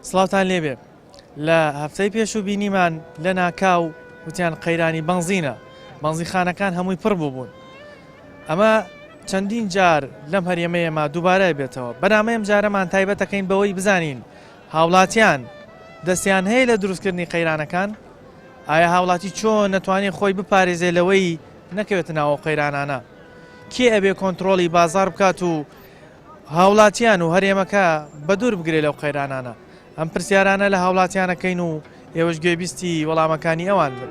سڵاوتان لێبێ لە هەفتەی پێشوو بینیمان لە ناکاو وتیان قەیرانی بەنزینە بەنزیخانەکان هەمووی پڕ بوو بوون ئەمە چەندین جار لەم هەرێمەیەما دووبارە بێتەوە بەنامەی ئەم جارەمان تایبەتەکەین بەوەی بزانین هاوڵاتیان دەستیان هەیە لە دروستکردنی قەیرانەکان ئایا هاوڵاتی چۆن نەتوانێت خۆی بپارێزێ لەوەی نەکەوێتە ناوە قەیرانانە کێ ئەبێ کۆنتترۆلی بازار بکات و هاوڵاتیان و هەرێمەکە بەدوور بگرێ لەو قەیرانانە؟ ئەم پرسیارانە لە هاوڵاتیان ئەکەین و ئێوەش گوێبیستی وەڵامەکانی ئەوان بن.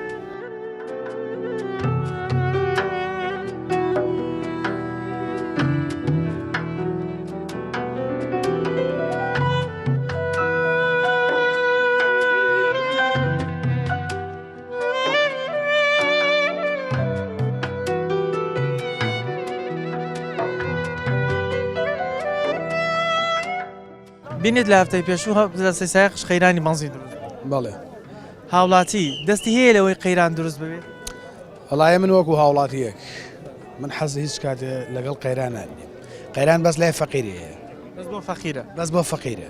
بینیت لە هەفتەی پێشوو لە سەیسایقش قەیرانی بەنزین دروست بەڵێ هاوڵاتی دەستی هەیە لەوەی قەیران دروست ببێت وەڵایە من وەکو هاوڵاتیەک من حەز هیچ کاتێ لەگەڵ قەیران نابینم قەیران بەس لای فەقیری هەیە بەس بۆ فەقیرە بەس بۆ فەقیرە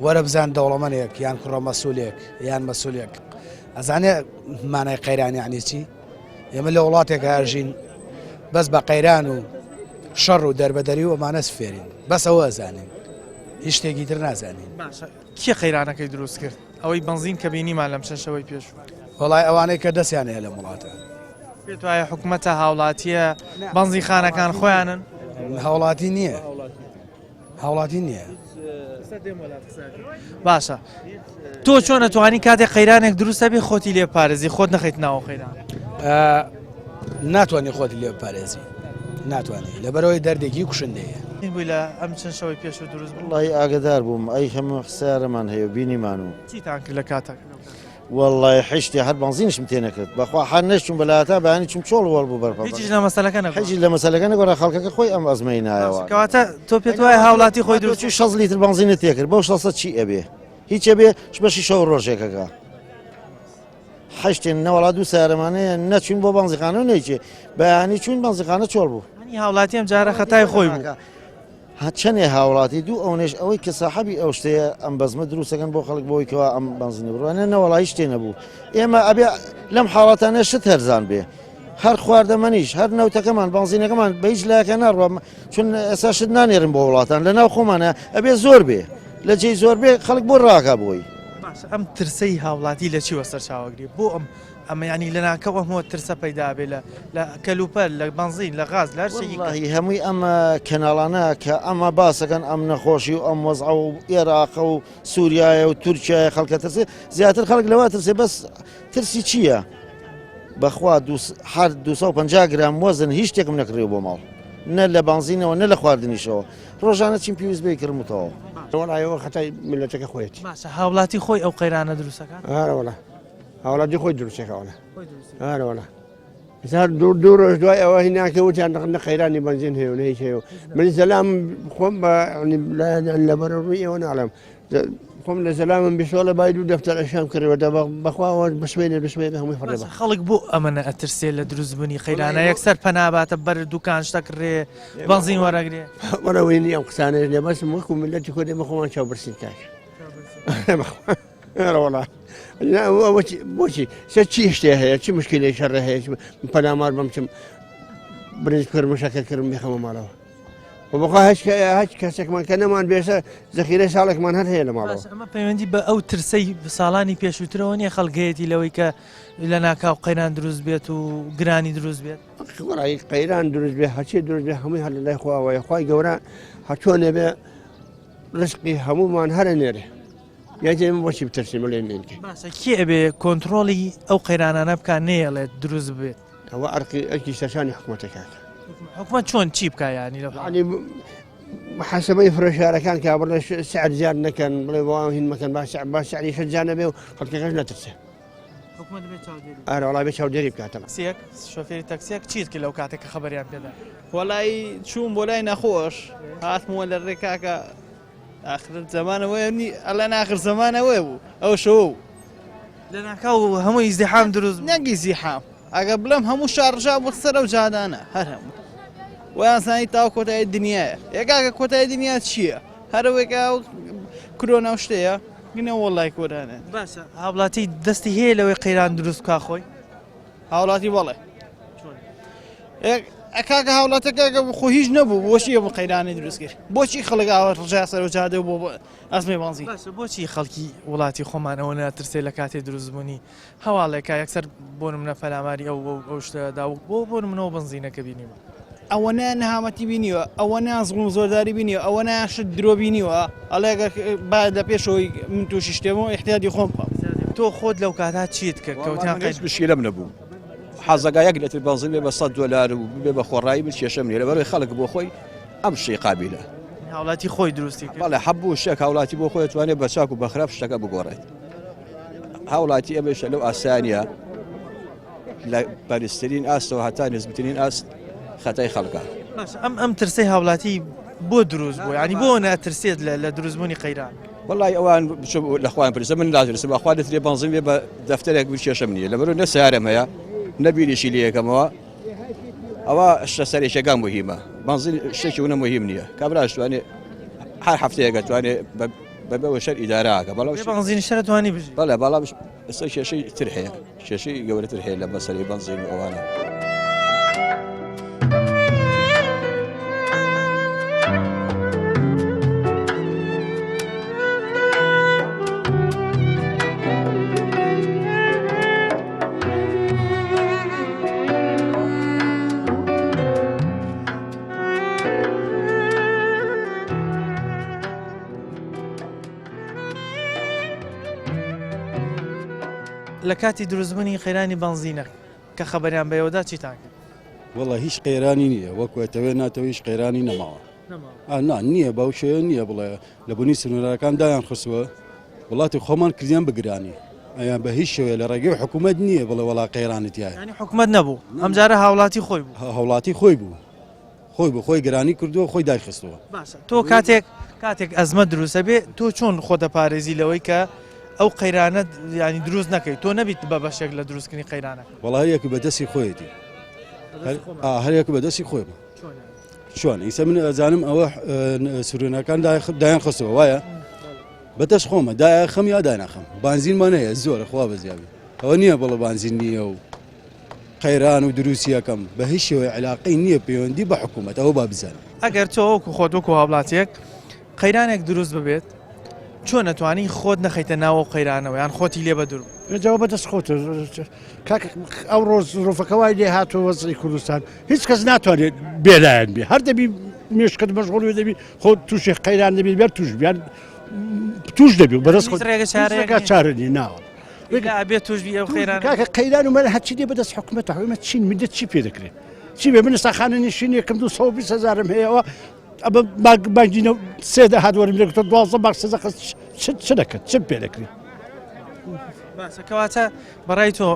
وەرە بزان دەوڵەمەنێک یان کوڕە مەسولێک یان مەسولێک ئەزانێ مانای قەیران یعنی چی ئێمە لە وڵاتێک ئاژین بەس بە قەیران و شەڕ و دەربەدەری و ئەمانە فێرین بەس ئەوە ئەزانین هیچ شتێکی تر نازانین باشە کێ قەیرانەکەی دروست کرد ئەوەی بەنزین کە بینیمان لەم چەند شەوەی پێش وەڵای ئەوانەی کە دەستیان هەیە لەم وڵاتە پێت وایە حکومەتە هاوڵاتیە بەنزینخانەکان خۆیانن هاوڵاتی نییە هاوڵاتی نییە. باشە تۆ چۆن ئەتوانی کاتێک قەیرانێک دروستە بێ خۆتی لێ پارێزی خۆت نەخیت ناوە قەیران ناتوانانی خۆتی لێ پارێزی ناتوانانی لەبەرەوەی دەردێکی کوشندەیە بووی لە ئەم چەند شەوەی پێش و دروست وڵی ئاگدار بووم ئەی هەموو خسارەمان هەیە بینیمان و چیتان کرد لە کاتەکە وەڵای حیشتی هەر بەنزینشم تێ نەکرد بەخوا هەر نەشتوم بەلاتا بەیانی چوم چۆڵ وەڵ بوو بەرپا هیچیش لە مەسەلەکە نەگۆڕا هیچیش لە مەسەلەکە نەگۆڕا خەڵکەکە خۆی ئەم ئەزمەی نایەوە کەواتە تۆ پێت وایە هاوڵاتی خۆی دروست چوو 6 لیتر بەنزینت تێکرد بەو 600 چی ئەبێ هیچ ئەبێ بەشی شەو ڕۆژێکەکە حشتێن نەوەڵا دوو سارەمانەیە نەچوین بۆ بەنزیخانە و نەیچێ بەیانی چوین بەنزیخانە چۆڵ بوو هەنی هاوڵاتی ئەم جارە خەتای خۆی بوو هە چەنێ هاوڵاتی دوو ئەونەیش ئەوەی کە ساحەبی ئەو شتەیە ئەم بەزمە دروستەکەن بۆ خەڵک بۆی کەوا ئەم بەنزینە بڕوا نە نەوەڵا هیچ شتێ نەبوو ئێمە ئەبێ لەم حاڵەتانە شت هەرزان بێ هەر خواردەمەنیش هەر نەوتەکەمان بەنزینەکەمان بە هیچ لایەکە ناڕوا چون ئێستا شت نانێرن بۆ وڵاتان لە ناو خۆمانە ئەبێ زۆر بێ لە جێی زۆر بێ خەڵک بۆ ڕاکا بۆی. باشە ئەم ترسەی هاوڵاتی لە چیوە سەرچاوەگری بۆ ئەم ئەمە یانی لەناکاو ئەم هۆ ترسە پەیدا بێ لە لە کەلوپەل لە بەنزین لە غاز لە هەر شتێکی کە. وەڵاهی هەمووی ئەم کەناڵانە کە ئەمە باسەکەن ئەم نەخۆشی و ئەم وەزعە و ئێراقە و سووریایە و تورکیایە خەڵکە ترسێ زیاتر خەڵک لەوە ترسێ بەس ترسی چییە؟ بەخوا هەر 250 گرام وەزن هیچ شتێکم نەکڕیوە بۆ ماڵ نە لە بانزینەوە نە لە خواردنیشەوە ڕۆژانە چیم پێویست بێ کڕم و تەواو. وەڵا ئەوە خەتای میللەتەکە خۆیەتی. باشە هاوڵاتی خۆی ئەو قەیرانە دروستەکات؟ ئارە وەڵا. هاوڵاتی خۆی دروستەکە وەڵا ئارە وەڵا ئێستا دوو دوو ڕۆژ دوای ئەوە هیناکە وتیان نە قەیرانی بەنزین هەیە و نە هیچ هەیە و من زەلام خۆم بە یعنی لەبەر ڕووی ئێوە ناڵێم خۆم لە زەلامم بیسۆڵە بای دوو دەفتەر ئەشام کردەوە دە بەخوا ئەوە بسوێنێ بسوێنێ هەمووی فڕێ بە خەڵک بۆ ئەمەنە ئەترسێ لە دروستبوونی قەیرانە یەکسەر پەناباتە بەر دوکان شتە کڕێ بەنزین وەرەگرێ وەرەوەی نییە ئەم قسانەش نییە بەس وەکو میللەتی کورد ئێمە خۆمان چاو برسین کاکە ئەرەوەڵا بۆچی سەر چی شتێ هەیە چی مشکلەی شەڕ هەیە پەلامار بم چم برنج بکردم شەکە کردم بخەمە ماڵەوە بەخوا هەچ هەچ کەسێکمان کە نەمان بێسە زەخیرەی ساڵێکمان هەر هەیە لە ماڵەوە ئەمە پەیوەندی بە ئەو ترسەی ساڵانی پێشووترەوە نیە خەڵگەیەتی لەوەی کە لە ناکاو قەیران دروست بێت و گرانی دروست بێت وەڵی قەیران دروست بێ هەچی دروست بێ هەمووی هەر لە لای خواوەیە خوای گەورە هەچۆنێ بێ ڕزقی هەموومان هەرە نێرێ یاجێ ئێمە بۆچی بترسین بڵێن نێنکە باشە کێ ئەبێ کۆنتڕۆڵی ئەو قەیرانانە بکا نەیەڵێت دروست ببێت؟ ئەوە ئەرکی ئەرکی سەرشانی حکوومەتە کاکە حکومەت چۆن چی بکا یانی لەو یعنی محاسبەی فرۆشیارەکان کە بڵێ سعر زیاد نەکەن بڵێ بۆ هین مەکەن با سعر با سعری شت زیاد نەبێ و خەڵکەکەش نەترسێ حکومەت دەبێت چاودێری ئەرە وەڵا بێ چاودێری بکاتەوە تەکسیەک شۆفێری تەکسیەک چیت کرد لەو کاتێک کە خەبەریان پێدا وەڵی چووم بۆ لای نەخۆش هاتمەوە لە ڕێ کاکە. ئاخر زەمان ئەوەیە نی ئەڵێن ئاخر زەمان ئەوەیە بوو ئەو شەوە بوو. لە ناکاو هەموو ئیزدیحام دروست بوو. نەک ئیزدیحام ئەگەر بڵێم هەموو شار ڕژا بۆ سەر ئەو جادانە هەر هەموو وایان زانی تاو کۆتایی دنیایە ئێ کاکە کۆتایی دنیا چییە هەر ئەوەی کە ئەو کرۆنا و شتەیە گنە وەڵای کۆرانە. باشە هاوڵاتی دەستی هەیە لەوەی قەیران دروست بکا خۆی؟ هاوڵاتی بەڵێ کاکە هاوڵاتەکە خۆ هیچ نەبوو بۆچی ئەم قەیرانی دروست کرد بۆچی خەڵک ئاوا ڕژا سەر و جادە بۆ ئەزمەی بانزی باشە بۆچی خەڵکی وڵاتی خۆمانەوە ناترسێ لە کاتێ دروستبوونی هەواڵێکە یەکسەر بۆ نمونە پەلاماری ئەو ئەو شتەدا و بۆ بۆ نمونەوە بنزینەکە بینیوە ئەوەنە نەهامەتی بینیوە ئەوەنە زوڵم زۆرداری بینیوە ئەوەنە شت درۆ بینیوە ئەڵێ با لە پێشەوەی من تووشی شتێمەوە ئیحتیادی خۆم بکەم. تۆ خۆت لەو کاتە چیت کرد کە وتیان قەید؟ هیچ مشکیلەم نەبوو حەزەکا یەک لتر بەنزین بێ بە 100 دۆلار و ببێ بە خۆڕایی من کێشەم نییە لەبەرئەوەی خەڵک بۆ خۆی ئەم شتەی قابیلە. هاوڵاتی خۆی دروستی کرد. بەڵێ حەبوو شتێک هاوڵاتی بۆ خۆی توانێت بە چاک و بە خراپ شتەکە بگۆڕێت. هاوڵاتی ئێمەیشە لەو ئاسانیە لە بەرزترین ئاستەوە هەتا نزمترین ئاست خەتای خەڵکە. باشە ئەم ئەم ترسەی هاوڵاتی بۆ دروست بوو یانی بۆ ناترسێت لە لە دروستبوونی قەیران؟ وەڵای ئەوان بچۆ لە خۆیان پرسە من ناترسم بەخوا دەترێ بەنزین بێ بە دەفتەرێک من کێشەم نییە لەبەرئەوەی نە سەیارەم هەیە نە بیریشی لێ یەکەمەوە ئەوە شتە سەرەکیەکان مهمە بەنزین شتێکی ونە مهم نییە کابراش توانێ هەر هەفتەیەکە توانێ بەبێ شەر ئیداراکە بەڵام بەنزین شەر توانی بژی بەڵێ بەڵام ئێستا کێشەی تر هەیە کێشەی گەورەتر هەیە لە مەسەلەی بەنزین و ئەوانە. لە کاتی دروستبوونی قەیرانی بەنزینە کە خەبەریان بەێوەدا چیتان کرد؟ وەڵا هیچ قەیرانی نییە وەکو ئەتەوێ ناتەوە هیچ قەیرانی نەماوە نا نییە بەو شێوە نییە بڵێ لە بوونی سنوورەکان دایان خستووە وڵاتی خۆمان کردیان بگرانی ئەیان بە هیچ شێوەیە لە ڕێگەی حکوومەت نییە بڵێ وەڵا قەیرانی تایە ینی حکوومەت نەبوو ئەمجارە هاوڵاتی خۆی بوو هاوڵاتی خۆی بوو خۆی بوو خۆی گرانی کردووە خۆی دایخستووە. باشە تۆ کاتێک کاتێک ئەزمە دروستە بێ تۆ چۆن خۆ دەپارێزی لەوەی کە ئەو قەیرانە ینی دروست نەکەی تۆ نەبیت بە بەشێک لە دروستکردنی قەیرانە وەڵا هەریەک بە دەستی خۆیەتی هەریەک بە دەستی خۆی بوو چۆن ئیسە من ئەزانم ئەوە سورێنەکان دایان خستەوە وایە بەدەست خۆمە دایە خەم یا داناخەم بانزینمان هەیە زۆرە خوا بەزیابی ئەوە نییە بەڵە بانزین نییە و قەیران و دروستی ئەکەم بە هیچ شێوەیە عیلاقەی نییە پەیوەندی بە حکوومەت ئەوە با بزانن. ئەگەر تۆ وەکو خۆت وەکو هاوڵاتیەک قەیرانێک دروست ببێت چۆن ئەتوانی خۆت نەخەیتە ناو ئەو قەیرانەوە یان خۆتی لێ بەدوور بکەیت؟ جا بەدەست خۆتە کاک ئەوڕۆ زروفەکە وای لێ هاتووە وەزعی کوردستان هیچ کەس ناتوانێت بێلایەن بێ هەر دەبی مێشکت مەشغوڵ بێ دەبی خۆ تووشی قەیران دەبی بەر توش بیان توش دەبی و بەدەست خۆت ڕێگە چارەیەک ڕێگا چارە نییە ناوە ئیلا ئەبێ توش بی ئەو قەیرانە. کاکە قەیران و مەلا هەرچی دێ بەدەست حکومەتە ئێمە چین میللەت چی پێ دەکرێت چی بێ من ئێستا خانەنشینێکم 220 هەزارم هەیە ئەوە ئەمە بانک بانکی نە سێ دەهات وەرم لێ دوازدە بانک سێزدە خەس چ چ دەکەن چ پێ دەکرێت باشە کەواتە بەڕای تۆ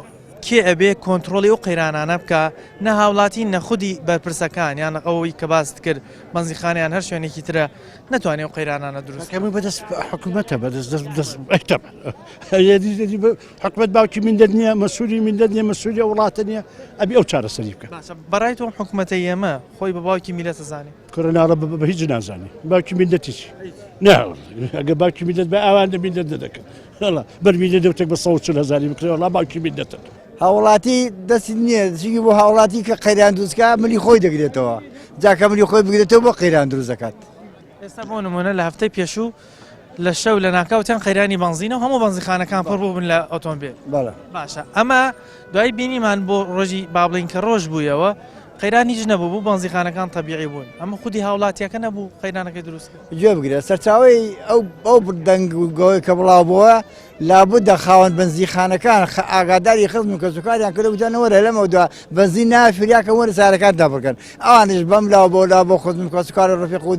کێ ئەبێ کۆنتڕۆڵی ئەو قەیرانانە بکا نە هاوڵاتی نە خودی بەرپرسەکان یان ئەوەی کە باست کرد بەنزیخانە یان هەر شوێنێکی ترە نەتوانێ ئەو قەیرانانە دروست کە من بەدەست حکوومەتە بەدەست دەست دەست حکومەت باوکی میللەت نییە مەسوولی میللەت نییە مەسوولی ئەو وڵاتە نییە ئەبی ئەو چارەسەری بکە باشە بەڕای تۆ ئەم حکومەتەی ئێمە خۆی بە باوکی میللەت ئەزانێ؟ کوڕە ناڵە بە هیچ نازانێ باوکی میللەتی چی نا ئەگەر باوکی میللەت بە ئاوان لە میللەت نەدەکرد وەڵا بەرمیلە نەوتێک بە 140 هەزاری بکرێ وەڵا باوکی میللەتە هاوڵاتی دەستی نییە چونکی بۆ هاوڵاتی کە قەیران دروستکا ملی خۆی دەگرێتەوە جا کە ملی خۆی بگرێتەوە بۆ قەیران دروست دەکات. ئێستا بۆ نمونە لە هەفتەی پێشوو لە شەو لە ناکاو چەند قەیرانی بەنزینە و هەموو بەنزیخانەکان پڕ بووبن لە ئۆتۆمبیل بەڵێ باشە ئەمە دوای بینیمان بۆ ڕۆژی با بڵین کە ڕۆژ بوویەوە قەیران هیچ نەبوو بوو بەنزیخانەکان تەبیعی بوون ئەمە خودی هاوڵاتیەکە نەبوو قەیرانەکەی دروست کرد گوێ بگرە سەرچاوەی ئەو ئەو دەنگ و گۆی کە بڵاو بووە لابد خاوەن بەنزیخانەکان ئاگاداری خزم و کەسوکاریان کردو گوتیان وەرە لەمەودوا بەنزین نافریاکە وەرە سارەکان دابڕکەن ئەوانیش بەم لاو بۆ لا بۆ خزم و کەسوکار و ڕەفیق و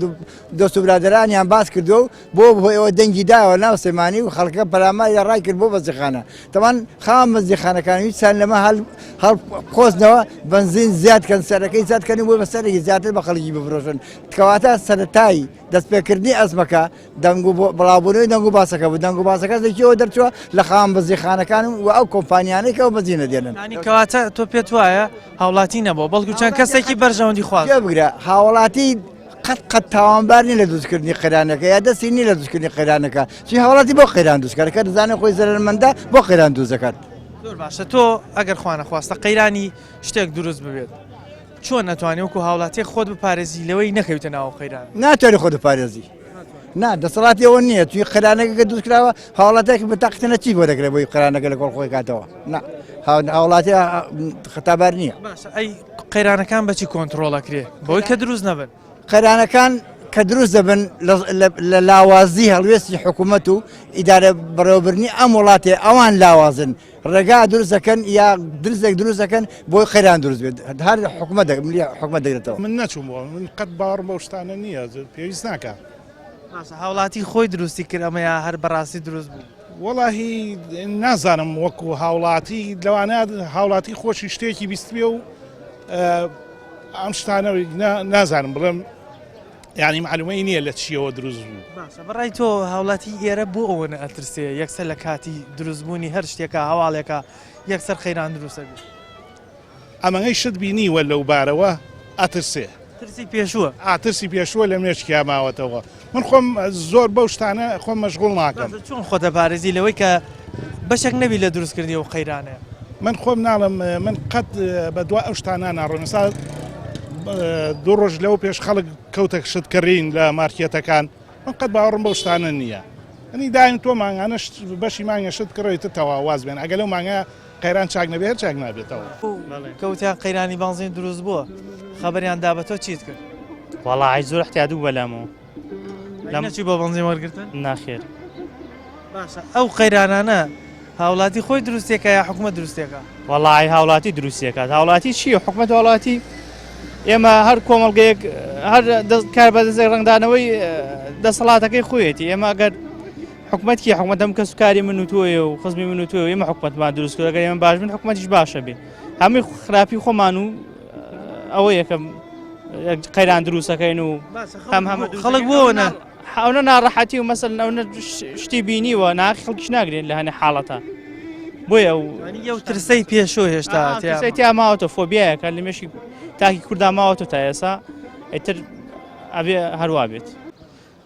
دۆست و برادەرانیان باس کردووە و بۆ بۆ ئەوە دەنگی داوە ناو سلێمانی و خەڵکە پەلاماری ڕای کرد بۆ بەنزیخانە تەمان خاوەن بەنزیخانەکان ویستیان لەمە هەڵ هەڵ قۆزنەوە بەنزین زیاد کەن. سەرەکەی زیاد کەن بۆ بەسەرێکی زیاتر بە خەڵکی بفرۆشن کەواتە سەرەتای دەستپێکردنی ئەزمەکە دەنگ و بڵاوبوونەوەی دەنگ و باسەکە بوو دەنگ و باسەکە لە کێوە دەرچووە لە خاوەن بەنزینخانەکان و ئەو کۆمپانیانەی کە ئەو بەنزینە دێنن. یانی کەواتە تۆ پێت وایە هاوڵاتی نەبووە بەڵکو چەند کەسێکی بەرژەوەندی خواز. گوێ بگرە هاوڵاتی قەت قەت تاوانبار نیە لە دروستکردنی قەیرانەکە یا دەستی نیە لە دروستکردنی قەیرانەکە چی هاوڵاتی بۆ قەیران دروست کات کە دەزانێت خۆی زەرەرمەندە بۆ قەیران دروست دەکات. زۆر باشە تۆ ئەگەر خوانەخواستە قەیرانی شتێک دروست ببێت چۆن ئەتوانی وەکو هاوڵاتیەک خۆت بپارێزی لەوەی نەکەویتە ناو قەیران؟ ناتوانانی خۆت بپارێزی نا دەسەڵاتی ئەوە نییە توی قەیرانەکە کە دروست کراوە هاوڵاتێک بە تاقیتەنە چی بۆ دەکرێت بۆی قەیرانەکە لەگەڵ خۆی کاتەوە نا هاوڵاتی خەتابار نییە. باشە ئەی قەیرانەکان بەچی کۆنتڕۆڵ ئەکرێ بەوەی کە دروست نەبن؟ قەیرانەکان کە دروست دەبن لە لاوازی هەڵوێستی حکوومەت و ئیدارە بەڕێوەبردنی ئەم وڵاتێ ئەوان لاوازن ڕێگا دروست دەکەن یا درزێک دروست دەکەن بۆی قەیران دروست بێت هەر حکومەت ملی حکومەت دەگرێتەوە. من نەچووم بۆ من قەت باوەڕم بەو شتانە نییە پێویست ناکا. باشە هاوڵاتی خۆی دروستی کرد ئەمە یا هەر بەڕاستی دروست بوو؟ وەڵاهی نازانم وەکو هاوڵاتی لەوانە هاوڵاتی خۆشی شتێکی بیستبێ و ئەم شتانە نازانم بڵێم یعنی معلومەی نییە لە چیەوە دروست بوو. باشە بەڕای تۆ هاوڵاتی ئێرە بۆ ئەوەنە ئەترسێ یەکسەر لە کاتی دروستبوونی هەر شتێکا هەواڵێکا یەکسەر قەیران دروست ئەبێ؟ ئەمەی شت بینیوە لەو بارەوە ئەترسێ. ترسی پێشووە. ئا ترسی پێشووە لە مێشکیا ماوەتەوە. من خۆم زۆر بەو شتانە خۆم مەشغوڵ ناکەم. باشە چۆن خۆت ئەپارێزی لەوەی کە بەشێک نەبی لە دروستکردنی ئەو قەیرانەیە؟ من خۆم ناڵێم من قەت بە دوا ئەو شتانە ناڕۆم. ئێستا دوو ڕۆژ لەوە پێش خەڵک کەوتە شت کڕین لە مارکێتەکان. من قەت باوەڕم بەو شتانە نییە. ئەنی دایم تۆ مانگانە بەشی مانگە شت کڕیتە تەواو واز بێن. ئەگەر لەو مانگە قەیران چاک نەبێ هەر چاک نابێتەوە. کە وتیان قەیرانی بەنزین دروست بووە خەبەریان دا بە تۆ چیت کرد؟ وەڵا عەی زۆر احتیاط بوو بەلامەوە. لەم نەچی بۆ بەنزین وەرگرتن؟ ناخێر. باشە ئەو قەیرانانە هاوڵاتی خۆی دروستێکە یا حکومەت دروستێکە؟ وەڵا عەی هاوڵاتی دروستێکات هاوڵاتی چییە حکومەت هاوڵاتی ئێمە هەر کۆمەڵگەیەک هەر کار بەدەستێک ڕەنگدانەوەی دەسەڵاتەکەی خۆیەتی ئێمە ئەگەر حکومەت کێ حکومەت هەم کەسوکاری من و تۆیە و خزمی من و تۆیە ئێمە حکومەتمان دروست کرد ئەگەر ئێمە باش بن حکومەتیش باشە بێ هەمووی خراپی خۆمان و ئەوە یەکەم قەیران دروستەکەین و هەم هەم خەڵک بۆ نە ئەونە ناڕەحەتی و مەسەل ئەونە شتی بینیوە ناخی خەڵکیش ناگرێن لە هەنێ حاڵەتە بۆیە و یەو ترسەی پێشۆ هێشتا ترسەی تیا ماوەتە فۆبیایەکە لە مێشکی تاکی کوردا ماوەتە تا ئێسا ئیتر ئەبێ هەروا بێت.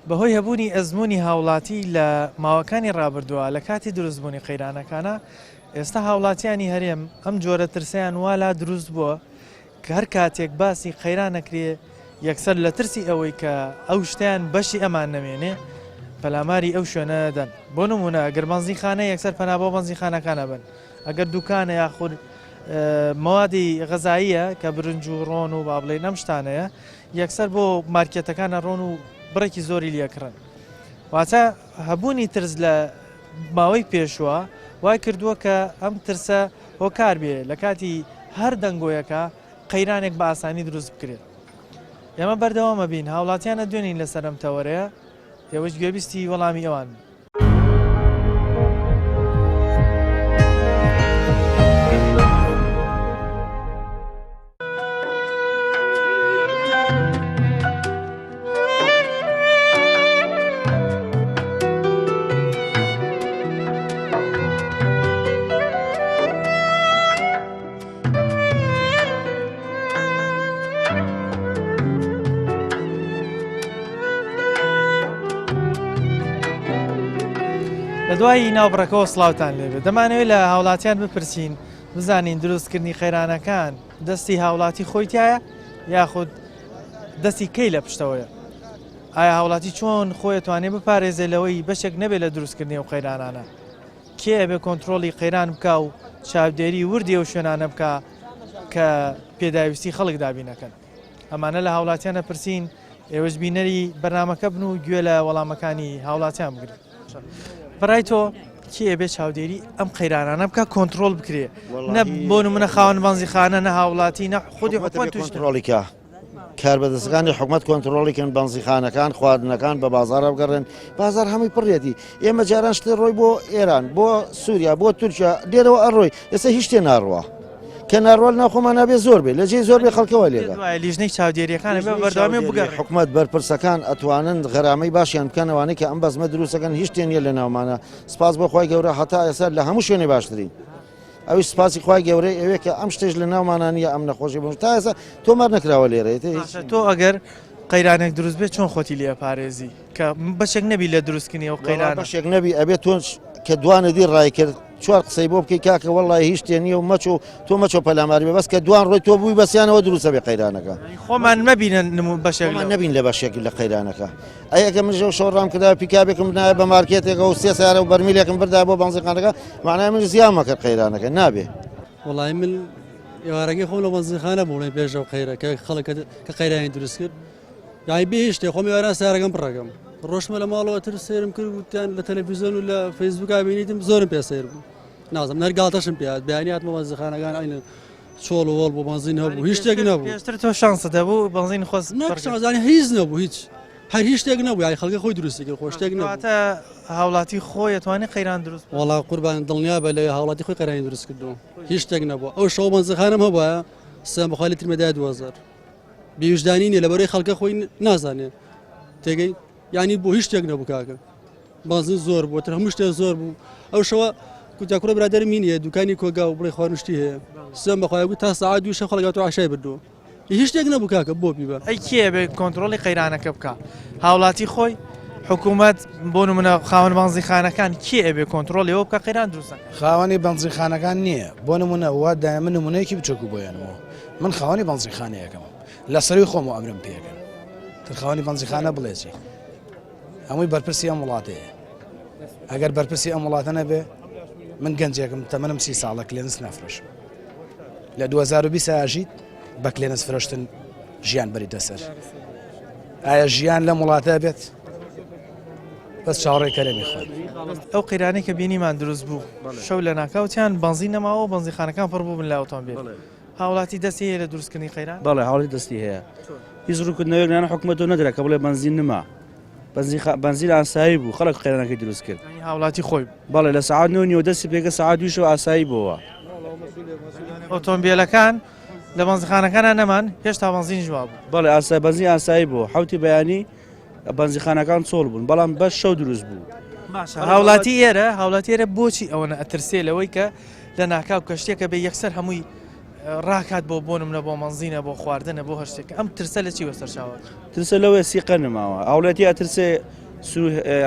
بەهۆی هەبوونی ئەزموونی هاوڵاتی لە ماوەکانی ڕابردووە لە کاتی دروستبوونی قەیرانەکانا، ئێستا هاوڵاتیانی هەرێم ئەم جۆرە ترسەیان وا لا دروست بووە کە هەر کاتێک باسی قەیران ئەکرێ یەکسەر لە ترسی ئەوەی کە ئەو شتەیان بەشی ئەمان نەمێنێ پەلاماری ئەو شوێنە دەن بۆ نمونە ئەگەر بەنزینخانە یەکسەر پەنا بۆ بەنزینخانەکان ئەبەن ئەگەر دوکانە یاخود مەوادی غەزاییە کە برنج و ڕۆن و با بڵێین ئەم شتانەیە یەکسەر بۆ مارکێتەکان ئەڕۆن و بڕێکی زۆری لێکڕن واتە هەبوونی ترس لە ماوەی پێشوە وای کردووە کە ئەم ترسە هۆکار بێ لە کاتی هەر دەنگۆیەکە قەیرانێک بە ئاسانی دروست بکرێت ئێمە بەردەوامە بین هاوڵاتیانە دوێنین لەسەر ئەم تەوەرەیە ئێوەش گوێبیستی وەڵامی ئەوان بن. لە دوای ناوبڕەکەەوە سڵاوتان لێبێت دەمانەوێت لە هاوڵاتیان بپرسین بزانین دروستکردنی قەیرانەکان دەستی هاوڵاتی خۆی تایە یاخود دەستی کەی لە پشتەوەیە ئایا هاوڵاتی چۆن خۆی توانێت بپارێزێ لەوەی بەشێک نەبێت لە دروستکردنی و قەیرانانە کێ ئەبێ کۆنترۆڵی قەیران بکا و چاودێری وردی ئەو شوێنانە بکا کە پێداویستی خەڵک دابینەکەن؟ ئەمانە لە هاوڵاتیان ئەپرسین، ئێوەش بینەری بەرنامەکە بن و گوێ لە وەڵامەکانی هاوڵاتیان بگرن. بەڕای تۆ کێ ئەبێ چاودێری ئەم قەیرانانە بکا کۆنترۆڵ بکرێ؟ نە بۆ نمونە خاوەن بەنزیخانە نە هاوڵاتی نە خودی حکومەت توش کۆنترۆڵی کا. کاربەدەستەکانی حکومەت کۆنترۆڵی کەن بەنزیخانەکان خواردنەکان بە بازارە بگەڕێن بازار هەمووی پڕێتی ئێمە جاران شتێ ڕۆی بۆ ئێران بۆ سووریا بۆ تورکیا لێرەوە ئەڕۆی ئێستا هیچ شتێ ناڕوە. کە ناڕوا لە ناو خۆمانا بێ زۆر بێ لە جێی زۆر بێ خەڵکەوە لێدا. دوایە لیژنەی چاودێریەکان ئەبێ بەردەوامی بگەڕێ. حکومەت بەرپرسەکان ئەتوانن غەرامەی باشیان بکەن ئەوانەی کە ئەم بەزمە دروستەکەن هیچ شتێ نییە لە ناومانە سپاس بۆ خوای گەورە هەتا ئێستا لە هەموو شوێنێ باشترین ئەویش سپاسی خوای گەورەی ئەوێ کە ئەم شتێش لە ناومانە نییە ئەم نەخۆشی بۆ تا ئێستا تۆمار نەکراوە لێرە باشە تۆ ئەگەر قەیرانێک دروست بێت چۆن خۆتی لێ پارێزی کە بەشێک نەبی لە دروستکردنی ئەو قەیرانە بەشێک نەبی ئەبێت تۆ کە دوانە دی ڕای کرد چوار قسەی بۆ بکەی کاکە وەڵی هیچ شتێ نییە و مەچۆ تۆ مەچۆ پەلاماری بە بەس کە دوان ڕۆی تۆ بووی بەسیانەوە دروستە بێ قەیرانەکە خۆمان مەبینە نمو بەشێک خۆمان نەبین لە بەشێک لە قەیرانەکە ئەی ئەگە من ژەو شەو ڕام کردا پیکابێکم بنایە بە مارکێتێکەوە و سێ سیارە و بەرمیلێکم بردا بۆ بەنزینخانەکە معنای من زیانمە کرد قەیرانەکە نابێ. وەڵی من ئێوارەکەی خۆم لە بەنزینخانە بووم پێش ئەو قەیرە کە خەڵک کە قەیرانی دروست کرد یانی بێ هیچ شتێ خۆم ئێواران سیارەکەم پڕەکەم ڕۆشتمە لە ماڵەوە تر سەیرم کرد وتیان لە تەلەڤیزیۆن و لە فەیسبووکا بینیتم زۆرم پێ سەیر بوو نازم هەر گاڵتەشم پێ هات بەیانی هاتمە بەنزینخانەکان عینە چۆڵ و وۆڵ بۆ بەنزین هەبوو هیچ شتێک نەبوو پێشتر تۆ شانست هەبوو بەنزین خۆست نەک شانزانی هیچ نەبوو هیچ هەر هیچ شتێک نەبوو یانی خەڵکی خۆی دروستی کرد خۆ شتێک نەبوو واتە هاوڵاتی خۆی ئەتوانێت قەیران دروست بکات وەڵا قوربان دڵنیا بە لە هاوڵاتی خۆی قەیرانی دروست کردووە هیچ شتێک نەبوو ئەو شەو بەنزینخانەم هەبوایە سەم بەخوا لیترمە دایە 2000 بێویژدانی نیە لەبەرەی خەڵکە خۆی نازانێ تێگەی ینی بۆ هیچ شتێک نەبوو کاکە بازن زۆر بۆ تر هەموو شتێ زۆر بوو ئەو شەوە کوتا کوڕە برادەر مینیە دوکانی کۆگا و بڵێ خواردنشتی هەیە سێم بەخوای گوت تا سەعات دوو شەو خەڵک هاتوو عشای بردووە هیچ شتێک نەبوو کاکە بۆ بیبە ئەی کێ بێ کۆنترۆڵی قەیرانەکە بکە هاوڵاتی خۆی حکوومەت بۆ نمونە خاوەن بەنزیخانەکان کێ ئەبێ کۆنترۆڵی ئەوە بکە قەیران دروست نەکات؟ خاوەنی بەنزینخانەکان نییە بۆ نمونە وا دایە من نمونەیەکی بچوک بۆ یەنمەوە من خاوەنی بەنزینخانەیەکەم لە سەروی خۆمەوە ئەمرم پێکەن تر خاوەنی بەنزینخانە بڵێ چی هەمووی بەرپرسی ئەم وڵاتەیە ئەگەر بەرپرسی ئەم وڵاتە نەبێ من گەنجێکم تەمەنم سی ساڵە کلێنس نافرۆشم لە 2020 ئاژیت بە کلێنس فرۆشتن ژیان بەریتە سەر ئایا ژیان لەم وڵاتە بێت بەس چاوەڕێی کەرەمی خۆی. ئەو قەیرانەی کە بینیمان دروست بوو شەو لە ناکاوتیان بەنزین نەماوە و بەنزینخانەکان پڕ بووبن لە ئۆتۆمبێل هاوڵاتی دەستی هەیە لە دروستکردنی قەیران؟ بەڵێ هاوڵاتی دەستی هەیە هیچ ڕوونکردنەوەیەک لەلایەن حکومەتەوە نەدرا کە بڵێ بەنزین نما بەنزین ئاسایی بوو خەڵک قەیرانەکەی دروست کرد یانی هاوڵاتی خۆی بەڵێ لە سەعات نۆ نیوە دەستی پێکرد سەعات دووی شەو ئاسایی بۆوە. ئۆتۆمبێلەکان لە بەنزینخانەکانا نەمان هێشتا بەنزینیش وابوو. بەڵێ ئاسای بەنزین ئاسایی بوو حەوتی بەیانی بەنزیخانەکان چۆڵ بوون بەڵام بەس شەو دروست بوو. باشە هاوڵاتی ئێرە هاوڵاتی ئێرە بۆچی ئەوەنە ئەترسێ لەوەی کە لە ناکاو کەشتێکە بێ یەکسەر هەمووی ڕاکات بۆ بۆ نمونە بۆ مەنزینە بۆ خواردنە بۆ هەر شتێک ئەم ترسە لە چی وە سەرچاوە ترسە لەوەیە سیقە نەماوە هاوڵاتی ئەترسێ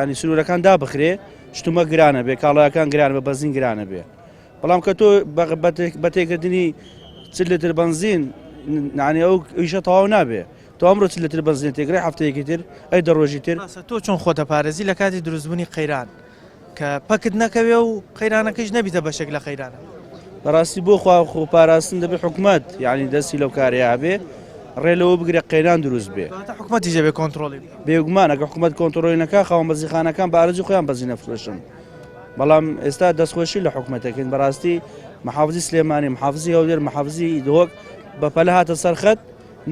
ینی سنوورەکان دابخرێ شتومە گرانە بێ کاڵایەکان گران بە بەزین گرانە بێ بەڵام کە تۆ بە تێکردنی چل لتر بەنزین نانی ئەو ئیشە تەواو نابێ تۆ ئەمڕۆ چل لتر بەنزین تێگرێ هەفتەیەکی تر ئەی دە ڕۆژی تر تۆ چۆن خۆتە پارێزی لە کاتی دروستبوونی قەیران کە پەکت نەکەوێ و قەیرانەکەیش نەبیتە بەشێک لە قەیرانە. بەڕاستی بۆ خوا خۆ پاراستن دەبێ حکومەت یعنی دەستی لەو کارەیە هەبێ ڕێ لەوە بگرێ قەیران دروست بێ. کەواتە حکومەتیش دەبێ کۆنترۆڵی بکا. بێگومان ئەگەر حکومەت کۆنترۆڵی نەکا خاوەن بەنزینخانەکان بە ئارەزوی خۆیان بەنزین ئەفرۆشن. بەڵام ئێستا دەستخۆشی لە حکومەت دەکەین بەڕاستی محافزی سلێمانی محافزی هەولێر محافزی دهۆک بە پەلە هاتە سەر خەت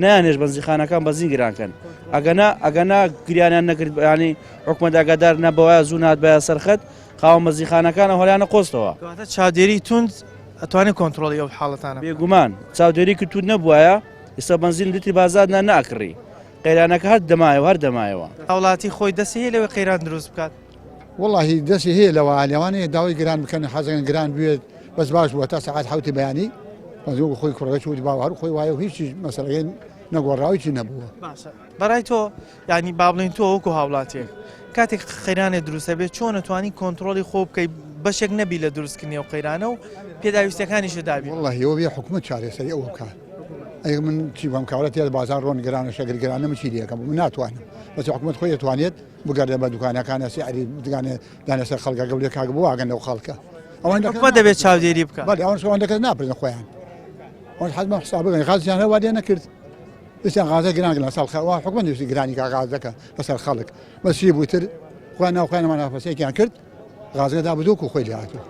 نایانێش بەنزیخانەکان بەنزین گران کەن ئەگەنا ئەگەنا گریانیان نەکرد ینی حکومەت ئاگادار نەبەوە زوو ناتبایە سەر خەت خاوەن بەنزیخانەکان ئەو هەلیانە قۆستەوە. کەواتە چاودێری توند ئەتوانێت کۆنترۆڵی ئەو حاڵەتانە بکات. بێگومان چاودێری کە توند نەبوایە ئێستا بەنزین لتری بازار نا ناکڕی قەیرانەکە هەر دەمایەوە هەر دەمایەوە. هاوڵاتی خۆی دەستی هەیە لەوەی قەیران دروست بکات؟ وەڵاهی دەستی هەیە لەوە لەوانەیە داوای گران بکەن حەزەکەن گران بوێت بەس باش بووە تا سەعات حوتی بەیانی بەس وەکو خۆی کوڕەکە چووت باوە هەر خۆی وایە و هیچ مەسەلەکەی نەگۆڕاوە هیچی نەبووە. باشە بەڕای تۆ یانی با بڵێین تۆ وەکو هاوڵاتیەک کاتێک قەیرانێ دروستە بێت چۆن ئەتوانی کۆنتڕۆڵی خۆ بکەی بەشێک نەبی لە دروستکردنی ئەو قەیرانە و پێداویستیەکانیشت دابین؟ وەڵاهی ئەوە بێ حکومەت چارەسەری ئەوە بکات ئەی من چی بەم کارە تێر بازار ڕۆن گرانە شەکر گرانە من چی لێکەم من ناتوانم بەس حکومەت خۆی ئەتوانێت بگەردە بە دوکانەکانە سعری دگانێ دانە سەر خەڵکە گەورە کاک بۆ ئاگەن لەو خەڵکە ئەوان حکومەت دەبێت چاودێری بکە بەڵێ ئەوان ئەوان دەکەن ناپرسن خۆیان ئەوان حەزمە حساب بکەن غازیان هەوا لێ نەکرد ئێستا غازە گران لە ساڵ خەوا حکومەت نووسی گرانی کا غازەکە لەسەر خەڵک بەسی بووتر خۆیان ناو خۆیان منافەسێکیان کرد غازەکە دابدۆک و خۆی لێ هاتوو.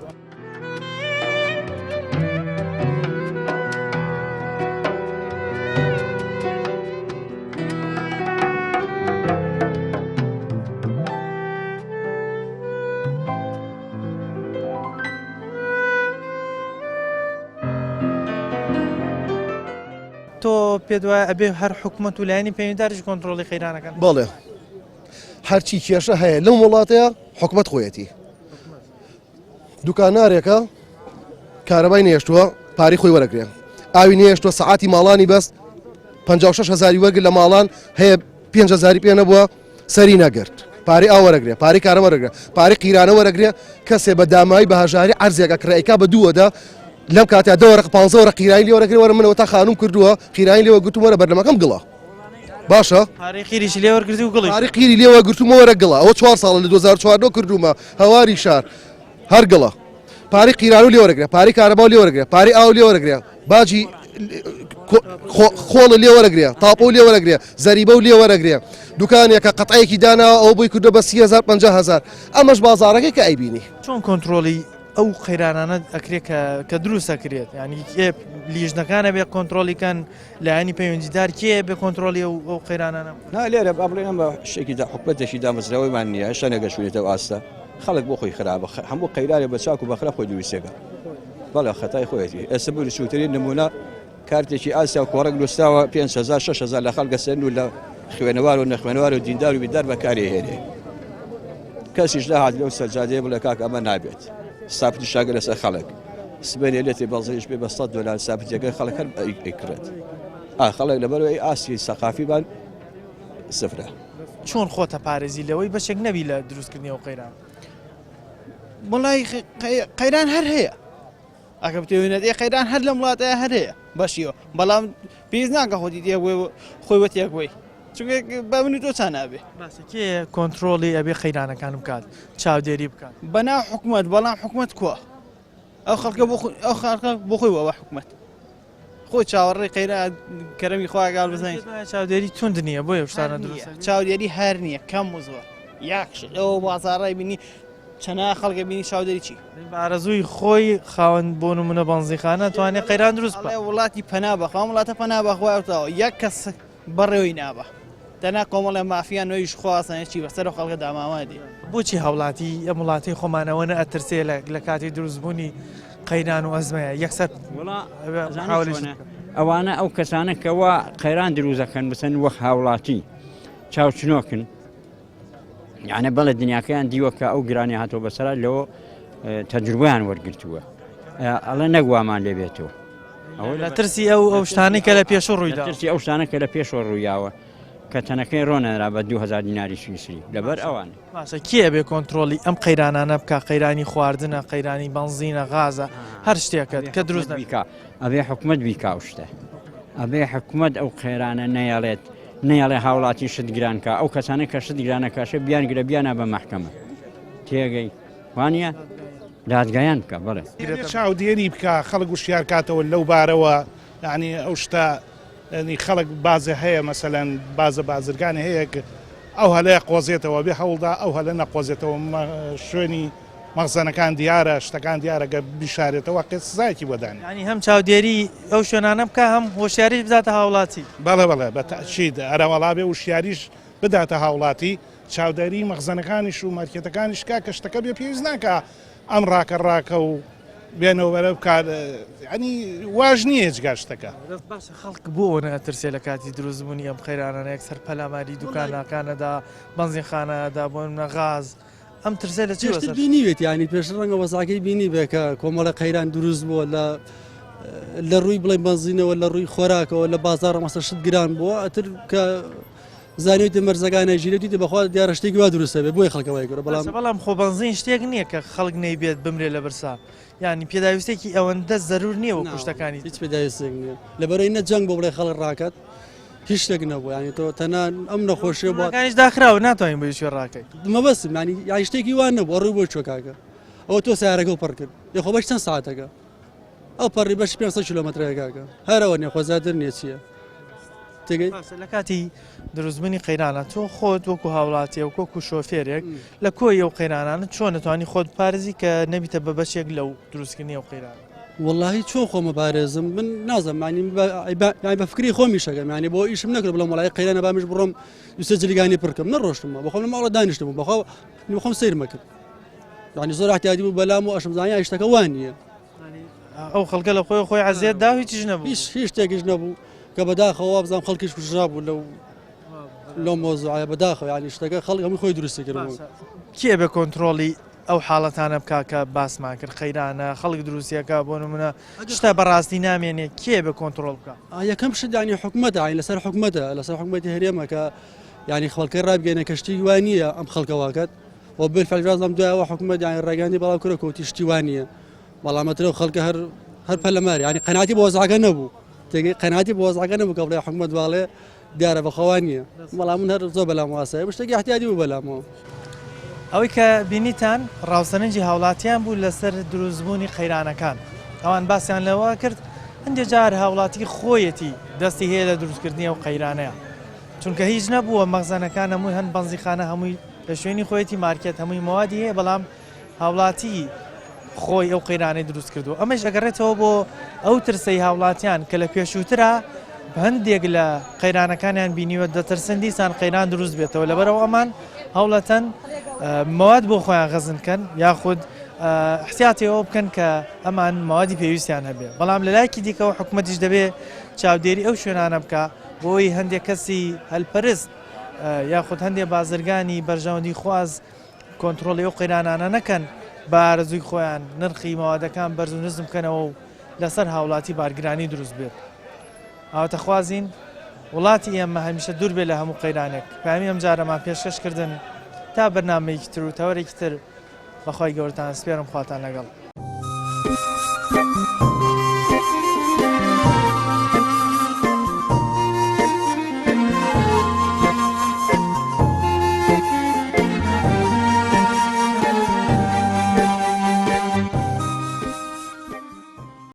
پێت وایە ئەبێ هەر حکومەت و لایەنی پەیوەندیداریش کۆنترۆڵی قەیرانەکان بکەن؟ بەڵێ هەرچی کێشە هەیە لەم وڵاتەیە حکومەت خۆیەتی. دوکانارێکە کارەبای نێشتووە پارەی خۆی وەرەگرێ ئاوی نێشتووە سەعاتی ماڵانی بەست 56 هزاری وەرگر لە ماڵان هەیە 5 هزاری پێ نەبووە سەری نەگرت پارەی ئاو وەرەگرێ پارەی کارە وەرەگرێ پارەی قیرانە وەرەگرێ کەسێ بە دامایی بە هەژاری عەرزێک ئەکڕێ ئەیکا بە دووەدا لەم کاتیا دە وەرەق پانزە وەرەق قیرانی لێ وەرەگرێ وەرە منەوە تا خانوم کردووە قیرانی لێ وەرگرتووم وەرە بەرنامەکەم گڵە باشە پارەی قیریشی لێ وەرگرتی و گڵی پارەی قیری لێ وەرگرتوومە وەرە گڵە ئەوە چوار ساڵە لە 2014 کردوومە هەواری شار هەر گڵە پارەی قیران و لێ وەرەگرێ پارەی کارەبا و لێ وەرەگرێ پارەی ئاو لێ وەرەگرێ باجی خۆڵە لێ وەرەگرێ تاپۆ لێ وەرەگرێ زەریبە و لێ وەرەگرێ دوکانێکە قەتعەیەکی داناوە ئەو بۆی کردو بە 30هزار 500هزار ئەمەش بازارەکەی کە ئەیبینی. چۆن کۆنترۆڵی ئەو قەیرانانە ئەکرێت کە کە دروست ئەکرێت یعنی کێ لیژنەکانە بێ کۆنترۆڵی کەن لایەنی پەیوەندیدار کێ بێ کۆنترۆڵی ئەو ئەو قەیرانانە نا لێرە با بڵێن ئەمە شتێکی دا حکومەتێکی دامەزراوەیمان نییە هێشتا نەگەشتوینەتە ئەو ئاستە خەڵک بۆ خۆی خراپە هەموو قەیرانێک بە چاک و بە خراپ خۆی دروستێکە بەڵێ خەتای خۆیەتی ئێستا بوری سووترین نمونە کارتێکی ئاسیا و کۆڕەک نووسراوە 5000 6000 لە خەڵکە سەرن و لە خوێنەوار و نەخوێنەوار و دیندار و بیدار بەکاری هێنێ کەسیش نەهات لەو سەرجادەیە بڵێ کاک ئەمە نابێت ساپتی شاگە لەسەر خەڵک سبەینێ لێتێ بەڵزەیش بێ بە 100 دلار ساپتەکە خەڵک هەر ئەیکڕێت ئا خەڵک لەبەرەوەی ئاستی سەقافیمان سفرە. چۆن خۆتە پارێزی لەوەی بەشێک نەبی لە دروستکردنی ئەو قەیران؟ وەڵی قەیران هەر هەیە ئەگە بتەوێنێت ئێ قەیران هەر لەم وڵاتەیە هەر هەیە بەشیەوە بەڵام پێویست ناکە خۆتی تێک بۆی خۆی وە تێک بۆی چونکە بە من و تۆ چا نابێ. باشە کێ کۆنترۆڵی ئەبێ قەیرانەکان بکات چاودێری بکات؟ بەناو حکومەت بەڵام حکومەت کوا؟ ئەو خەڵکە بۆ ئەو خەڵکە بۆ خۆی بووە بە حکومەت. خۆی چاوەڕێی قەیرا کەرەمی خوا گاڵ بزانین. چاودێری توند نییە بۆیە شتانە دروست چاودێری هەر نییە کەم و زۆر یاک شت ئەو بازاڕای بینی چەنا خەڵکە بینی چاودێری چی بە ئارەزووی خۆی خاوەن بۆ نمونە بەنزیخانە توانێت قەیران دروست بکات. وڵاتی پەنا بەخوا وڵاتە پەنا بەخوا ئەوتاوە یەک کەس بەڕێوەی نابا تەنها کۆمەڵێ مافیا نۆیش خوا ئەزانێ چی بەسەر ئەو خەڵکە داماوە دێ. بۆچی هاوڵاتی ئەم وڵاتەی خۆمان ئەوەنە ئەترسێ لە کاتی دروستبوونی قەیران و ئەزمەیە یەکسەر وەڵا ئەزانی چۆنە ئەوانە ئەو کەسانە کە وا قەیران دروست دەکەن بچن وەک هاوڵاتی چاوچنۆکن یانە بەڵێ دنیاکەیان دیوە کە ئەو گرانی هاتۆ بەسەرا لەوە تەجروبیان وەرگتووە ئەڵێ نەگوامان لێ بێتەوە ئەوە لە ترسی ئەو ئەو شتانەی کە لە پێشوو ڕوویدا ترسی ئەو شتانە کە لە پێشەوە ڕوویاوە کە تەنەکەی ڕۆنەرا بە 2000 دیناری سویسری لەبەر ئەوان باشە کێ بێ کۆنتترۆلی ئەم قەیرانانە بکە قەیرانی خواردنە قەیرانی بەنزینە غازە هەر شتێکت کە دروست بیکە ئەبێ حکومت بیکا ئەو شتە ئەبێ حکومت ئەو قەیرانە نەیەڵێت نەیەڵێ هاوڵاتی شت گران کا ئەو کەسانە کە شت گرانە کاشە بیان گرە بیانە بە مەحکەمە تێگەی وانە دادگایان بکە بەڵێ چاودێری بکە خەڵک وشیار کاتەوە لەو بارەوە یعنی ئەو شتە ینی خەڵک بازێ هەیە مەسەلەن بازە بازرگانی هەیە ئەو هەلەیە قۆزێتەوە بێ هەوڵدا ئەو هەلە نەقۆزێتەوە شوێنی مەخزەنەکان دیارە شتەکان دیارە گەر بیشارێتەوە قێ سزایەکی بۆ دانێ. یانی هەم چاودێری ئەو شوێنانە بکا هەم هۆشیاریش بداتە هاوڵاتی. بەڵێ بەڵێ بە تەئکید ئەرەوەڵا بێ وشیاریش بداتە هاوڵاتی چاودێری مەخزەنەکانیش و مارکێتەکانیش بکا کە شتەکە بێ پێویست ناکا ئەم ڕاکە ڕاکە و بێنەوە بەرە بکات ینی واش نییە هێجگار شتەکە. دەست باشە خەڵک بۆ ئەوەنە ئەترسێ لە کاتی دروستبوونی ئەم قەیرانانە یەکسەر پەلاماری دوکانەکانەدا بەنزینخانەدا بۆ نمونە غاز ئەم ترسە لە چی پێشتر بینیوێت ینی پێشتر ڕەنگە وەزعەکەی بینی بێ کە کۆمەڵە قەیران دروست بووە لە لە ڕووی بڵێ بەنزینەوە لە ڕووی خۆراکەوە لە بازاڕە مەسە شت گران بووە ئەتر کە زانیوتە مەرزەکانە ژیرەتی بەخوا دیارە شتێکی وا دروستە بێ بۆیە خەڵکە وای کرد بەڵام بەڵام خۆ بەنزین شتێک نییە کە خەڵک نەیبێت بمرێ لە برسا یعنی پێداویستێکی ئەوەندە زەرور نییە وەکو شتەکانی هیچ پێداویستێک نییە لەبەرەی نە جەنگ بۆ بڵێ خەڵک ڕاکات هیچ شتێک نەبوو یانی تۆ تەنها ئەم نەخۆشیە بۆ کانیش داخراوە ناتوانین بۆ شوێ ڕاکەی مەبەستم ینی یان شتێکی وان نەبوو ڕووی بۆ چۆ کاکە ئەوە تۆ سیارەکە و پڕ کرد یخۆ بەش چەند ساعتەکە ئەو پەڕی بەش 500 کیلۆمەترەکە کاکە هەرەوە نیە خۆ زیاتر نیە چییە تێگەی لە کاتی دروستبوونی قەیرانە تۆ خۆت وەکو هاوڵاتیە و وەکو شۆفێرێک لە کۆی ئەو قەیرانانە چۆن دەتوانی خۆت بپارێزی کە نەبیتە بە بەشێک لەو دروستکردنی ئەو قەیرانە؟ وەڵاهی چۆن خۆم بپارێزم من نازانم یانی یانی بە فکری خۆم ئیشەکەم یانی بۆ ئیشم نەکرد بڵێم وەڵاهی قەیرانە با منیش بڕۆم دوسێ جلیگانی پڕکەم نەڕۆشتم بەخۆم لە ماڵە دانیشتبووم بەخوا بەخۆم سەیرمە کرد یانی زۆر احتیاجی بوو بەلام و ئەشم زانی شتەکە وان نییە ئەو خەڵکە لە خۆی خۆی عەزیەت دا و هیچیش نەبوو هیچ هیچ شتێکیش نەبوو. کە بەداخەوە وابزانم خەڵکیش کوژرا بوو لەو لەو مۆزوعە بەداخەوە یعنی شتەکە خەڵک هەمووی خۆی دروستی کردبوو. کێ بێ کۆنترۆڵی ئەو حاڵەتانە بکا کە باسمان کرد قەیرانە خەڵک دروستیەکە بۆ نمونە شتە بەڕاستی نامێنێ کێ بە کۆنترۆڵ بکە؟ یەکەم شت یعنی حکومەتە یعنی لەسەر حکومەتە لەسەر حکومەتی هەرێمە کە یعنی خەڵکە ڕابگەێنە کە شتی وا نییە ئەم خەڵکە واکات و بالفعل رازم دوایەوە حکومەت یعنی ڕێگاندی بەڵاو کرد کەوتی شتی وا نییە بەڵام ئەترەو خەڵکە هەر هەر پەلەمار یعنی قەناعەتی بۆ وەزعەکە نەبوو تێگەی قەناعەتی بۆ وەزعەکە نەبوو کە بڵێ حکومەت واڵێ دیارە بەخوا نییە بەڵام من هەر زۆر بەلام واسایە شتێکی احتیادی بوو بەلامەوە. ئەوەی کە بینیتان ڕاوسەرنجی هاوڵاتیان بوو لەسەر دروستبوونی قەیرانەکان ئەوان باسیان لەوە کرد هەندێک جار هاوڵاتی خۆیەتی دەستی هەیە لە دروستکردنی ئەو قەیرانەیە چونکە هیچ نەبووە مەخزەنەکان هەمووی هەن بەنزیخانە هەمووی لە شوێنی خۆیەتی مارکێت هەمووی مەوادی هەیە بەڵام هاوڵاتی خۆی ئەو قەیرانەی دروست کردو ئەمەش ئەگەڕێتەوە بۆ ئەو ترسەی هاوڵاتیان کە لە پێشووترا هەندێک لە قەیرانەکانیان بینیوە دەترسن دیسان قەیران دروست بێتەوە لەبەرەوە ئەمان هەوڵەتەن مواد بۆ خۆیان خەزن کەن یاخود احتیاتەوە بکەن کە ئەمان موادی پێویستیان هەبێ بەڵام لە لایەکی دیکەوە حکوومەتیش دەبێ چاودێری ئەو شوێنانە بکە بۆی هەندێک کەسی هەلپەرست یاخود هەندێک بازرگانی بەرژەوەندی خواز کۆنترۆڵی ئەو قەیرانانە نەکەن بە ئارەزووی خۆیان نرخی مەوادەکان بەرز و نزم بکەنەوە و لەسەر هاوڵاتی بارگرانی دروست بێت. ئاواتەخوازین وڵاتی ئێمە هەمیشە دوور بێت لە هەموو قەیرانێک. پەیامی ئەمجارەمان پێشکەش کردن تا بەرنامەیەکی تر و تەوەرێکی تر بەخوای گەورەتان ئەسپێرم خواتان لەگەڵ.